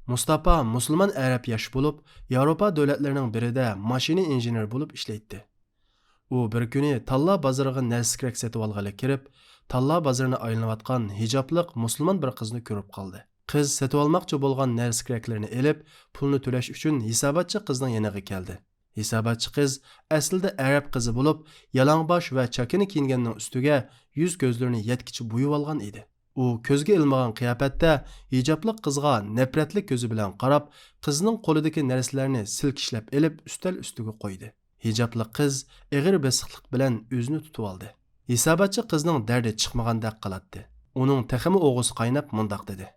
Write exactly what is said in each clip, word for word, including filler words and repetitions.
مۇستاپا مۇسۇلمان ئەرەب ياش بولۇپ، ياۋروپا دۆلەتلىرىنىڭ بىرىدە ماشىنا ئىنژېنېرى بولۇپ ئىشلەيتتى. ئۇ بىر كۈنى تاللا بازىرىغا نەرسە-كېرەك سېتىۋالغىلى كىرىپ، تاللا بازىرىنى ئايلىنىۋاتقان ھىجابلىق مۇسۇلمان بىر قىزنى كۆرۈپ قالدى. قىز سېتىۋالماقچى بولغان نەرسە-كېرەكلىرىنى ئېلىپ، پۇلنى تۆلەش ئۈچۈن ھېساباتچى قىزنىڭ يېنىغا كەلدى. ھېساباتچى قىز ئەسلىدە ئەرەب قىزى بولۇپ، يالاڭباش ۋە چاكىنا كىيىنگەننىڭ ئۈستىگە يۈز-كۆزلىرىنى يەتكىچە بويىۋالغان ئىدى. ئۇ كۆزگە ئىلمىغان قىياپەتتە ھىجابلىق قىزغا نەپرەتلىك كۆزى بىلەن قاراپ، قىزنىڭ قولىدىكى نەرسىلەرنى سىلكىشلەپ ئېلىپ، ئۈستەل ئۈستىگە قويدى. ھىجابلىق قىز ئېغىر بېسىقلىق بىلەن ئۆزىنى تۇتۇۋالدى. ھېساباتچى قىزنىڭ دەردى چىقمىغاندەك قىلاتتى. ئۇنىڭ تېخىمۇ ئوغۇسى قايناپ مۇنداق دېدى: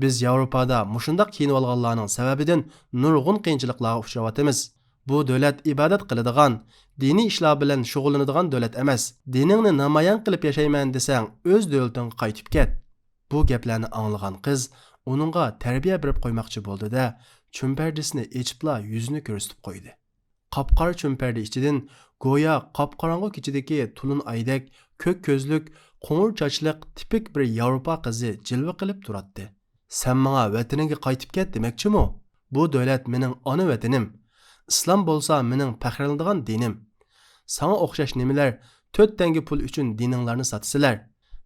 بىز ياۋروپادا مۇشۇنداق كىيىنىۋالغانلارنىڭ سەۋەبىدىن نۇرغۇن قىيىنچىلىقلارغا ئۇچراۋاتىمىز. بۇ دۆلەت ئىبادەت قىلىدىغان، دىنىي ئىشلار بىلەن شۇغۇللىنىدىغان دۆلەت ئەمەس. دىنىڭنى نامايان قىلىپ ياشايمەن دېسەڭ، ئۆز دۆلىتىڭگە قايتىپ كەت. بۇ گەپلەرنى ئاڭلىغان قىز ئۇنىڭغا تەربىيە بېرىپ قويماقچى بولدى-دە، چۈمپەردىسىنى ئېچىپلا يۈزىنى كۆرسىتىپ قويدى. قاپقارا چۈمپەردە ئىچىدىن گويا قاپقاراڭغۇ كېچىدىكى تولۇن ئايدەك كۆك كۆزلۈك، قوڭۇر چاچلىق تىپىك بىر ياۋروپا قىزى جىلۋە قىلىپ تۇراتتى. سەن ماڭا ۋەتىنىڭگە قايتىپ كەت دېمەكچىمۇ؟ بۇ دۆلەت مېنىڭ ئانا ۋەتىنىم. ئىسلام بولسا مېنىڭ پەخىرلىنىدىغان دىنىم. ساڭا ئوخشاش نېمىلەر تۆت تەڭگە پۇل ئۈچۈن دىنىڭلارنى ساتىسىلەر؟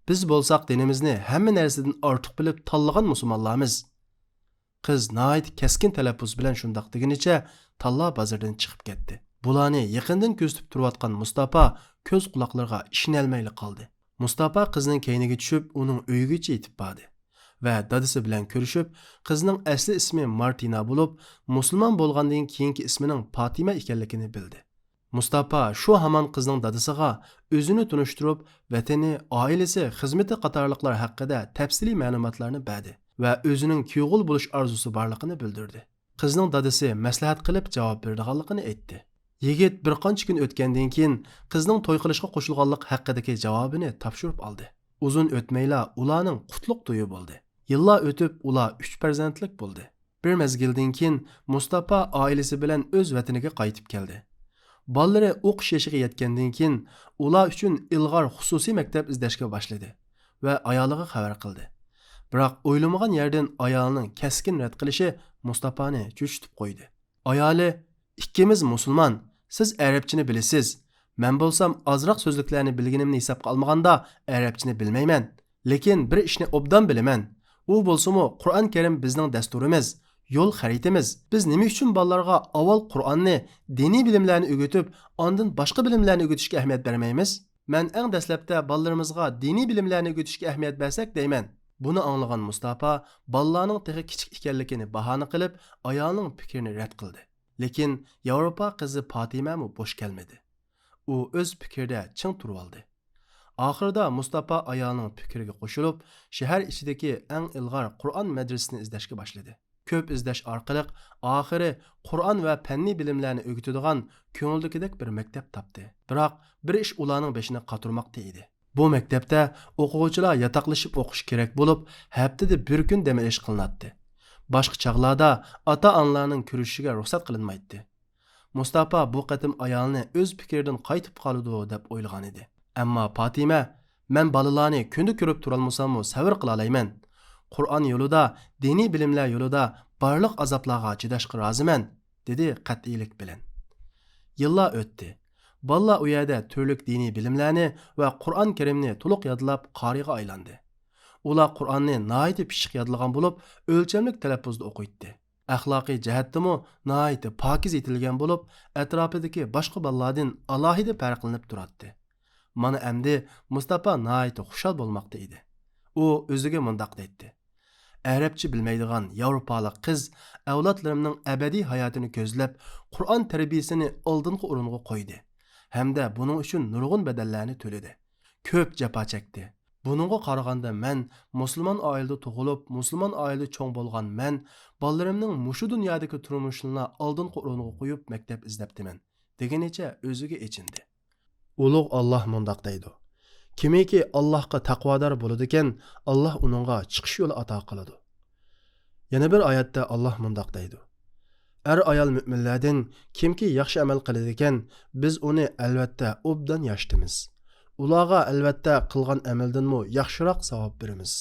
بىز بولساق دىنىمىزنى ھەممە نەرسىدىن ئارتۇق بىلىپ تاللىغان مۇسۇلمانلارمىز. قىز ناھايىتى كەسكىن تەلەپپۇز بىلەن شۇنداق دېگىنىچە تاللا بازىرىدىن چىقىپ كەتتى. بۇلارنى يېقىندىن كۆزىتىپ تۇرۇۋاتقان مۇستاپا كۆز قۇلاقلىرىغا ئىشىنەلمەيلا قالدى. مۇستاپا قىزنىڭ كەينىگە چۈشۈپ، ئۇنىڭ ئۆيىگىچە يېتىپ باردى ۋە دادىسى بىلەن كۆرۈشۈپ، قىزنىڭ ئەسلى ئىسمى مارتىنا بولۇپ، مۇسۇلمان بولغاندىن كېيىنكى ئىسمىنىڭ پاتىمە ئىكەنلىكىنى بىلدى. مۇستاپا شۇ ھامان قىزنىڭ دادىسىغا ئۆزىنى تونۇشتۇرۇپ، ۋەتىنى، ئائىلىسى، خىزمىتى قاتارلىقلار ھەققىدە تەپسىلىي مەلۇماتلارنى بەردى ۋە ئۆزىنىڭ كۈيئوغۇل بولۇش ئارزۇسى بارلىقىنى بىلدۈردى. قىزنىڭ دادىسى مەسلىھەت قىلىپ جاۋاب بېرىدىغانلىقىنى ئېيتتى. يىگىت بىر قانچە كۈن ئۆتكەندىن كېيىن قىزنىڭ توي قىلىشقا قوشۇلغانلىق ھەققىدىكى جاۋابىنى تاپشۇرۇپ ئالدى. ئۇزۇن ئۆتمەيلا ئۇلارنىڭ قۇتلۇق تويى بولدى. يىللار ئۆتۈپ، ئۇلار ئۈچ پەرزەنتلىك بولدى. بىر مەزگىلدىن كېيىن مۇستاپا ئائىلىسى بىلەن ئۆز ۋەتىنىگە قايتىپ كەلدى. بالىلىرى ئوقۇش يېشىغا يەتكەندىن كېيىن، ئۇلار ئۈچۈن ئىلغار خۇسۇسىي مەكتەپ ئىزدەشكە باشلىدى ۋە ئايالىغا خەۋەر قىلدى. بىراق ئويلىمىغان يەردىن ئايالىنىڭ كەسكىن رەت قىلىشى مۇستاپانى چۆچۈتۈپ قويدى. ئايالى: «ئىككىمىز مۇسۇلمان، سىز ئەرەبچىنى بىلىسىز. مەن بولسام ئازراق سۆزلۈكلەرنى بىلگىنىمنى ھېسابقا ئالمىغاندا ئەرەبچىنى بىلمەيمەن. لېكىن بىر ئىشنى ئوبدان بىلىمەن. ئۇ بولسىمۇ قۇرئان كەرىم بىزنىڭ دەستۇرىمىز، يول خەرىتىمىز. بىز نېمە ئۈچۈن بالىلارغا ئاۋۋال قۇرئاننى، دىنىي بىلىملەرنى ئۆگىتىپ، ئاندىن باشقا بىلىملەرنى ئۆگىتىشكە ئەھمىيەت بەرمەيمىز؟ مەن ئەڭ دەسلەپتە بالىلىرىمىزغا دىنىي بىلىملەرنى ئۆگىتىشكە ئەھمىيەت بەرسەك دەيمەن.» بۇنى ئاڭلىغان مۇستاپا بالىلارنىڭ تېخى كىچىك ئىكەنلىكىنى باھانە قىلىپ، ئايالنىڭ پىكرىنى رەت قىلدى. لېكىن ياۋروپا قىزى پاتىمەمۇ بوش كەلمىدى. ئۇ ئۆز پىكرىدە چىڭ تۇرۇۋالدى. ئاخىرىدا مۇستاپا ئايالىنىڭ پىكرىگە قوشۇلۇپ، شەھەر ئىچىدىكى ئەڭ ئىلغار قۇرئان مەدرىسىسىنى ئىزدەشكە باشلىدى. كۆپ ئىزدەش ئارقىلىق ئاخىرى قۇرئان ۋە پەننىي بىلىملەرنى ئۆگىتىدىغان كۆڭۈلدىكىدەك بىر مەكتەپ تاپتى. بىراق بىر ئىش ئۇلارنىڭ بېشىنى قاتۇرماقتا ئىدى. بۇ مەكتەپتە ئوقۇغۇچىلار ياتاقلىشىپ ئوقۇشى كېرەك بولۇپ، ھەپتىدە بىر كۈن دەم ئېلىش قىلىناتتى. باشقا چاغلاردا ئاتا-ئانىلارنىڭ كۆرۈشۈشىگە رۇخسەت قىلىنمايتتى. مۇستاپا بۇ قېتىم ئايالىنى ئۆز پىكرىدىن قايتىپ قالىدۇ دەپ ئويلىغانىدى. ئەمما پاتىمە: «مەن بالىلارنى كۈندە كۆرۈپ تۇرالمىساممۇ سەۋر قىلالايمەن. قۇرئان يولىدا، دىنىي بىلىملەر يولىدا بارلىق ئازابلارغا چىداشقا رازىمەن.» دېدى قەتئىيلىك بىلەن. يىللار ئۆتتى. بالىلار ئۇ يەردە تۈرلۈك دىنىي بىلىملەرنى ۋە قۇرئان كەرىمنى تولۇق يادلاپ قارىيغا ئايلاندى. ئۇلار قۇرئاننى ناھايىتى پىششىق يادلىغان بولۇپ، ئۆلچەملىك تەلەپپۇزدا ئوقۇيتتى. ئەخلاقىي جەھەتتىمۇ ناھايىتى پاكىز يېتىلگەن بولۇپ، ئەتراپىدىكى باشقا بالىلاردىن ئالاھىدە پەرقلىنىپ تۇراتتى. مانا ئەمدى مۇستاپا ناھايىتى خۇشال بولماقتا ئىدى. ئۇ ئۆزىگە مۇنداق دەيتتى: «ئەرەبچە بىلمەيدىغان ياۋروپالىق قىز ئەۋلادلىرىمنىڭ ئەبەدىي ھاياتىنى كۆزلەپ، قۇرئان تەربىيىسىنى ئالدىنقى ئورۇنغا قويدى ھەمدە بۇنىڭ ئۈچۈن نۇرغۇن بەدەللەرنى تۆلىدى. كۆپ جاپا چەكتى. بۇنىڭغا قارىغاندا مەن مۇسۇلمان ئائىلىدە تۇغۇلۇپ، مۇسۇلمان ئائىلىدە چوڭ بولغان مەن بالىلىرىمنىڭ مۇشۇ دۇنيادىكى تۇرمۇشىنىلا ئالدىنقى ئورۇنغا قويۇپ مەكتەپ ئىزدەپتىمەن» دېگىنىچە ئۆزىگە ئېچىندى. ئۇلۇغ ئاللاھ مۇنداق دەيدۇ: «كىمكى ئاللاھقا تەقۋادار بولىدىكەن، ئاللاھ ئۇنىڭغا چىقىش يولى ئاتا قىلىدۇ.» يەنە بىر ئايەتتە ئاللاھ مۇنداق دەيدۇ: «ئەر-ئايال مۆمىنلەردىن كىمكى ياخشى ئەمەل قىلىدىكەن، بىز ئۇنى ئەلۋەتتە ئوبدان ياشىتىمىز. ئۇلارغا ئەلۋەتتە قىلغان ئەمەلدىنمۇ ياخشىراق ساۋاب بېرىمىز.»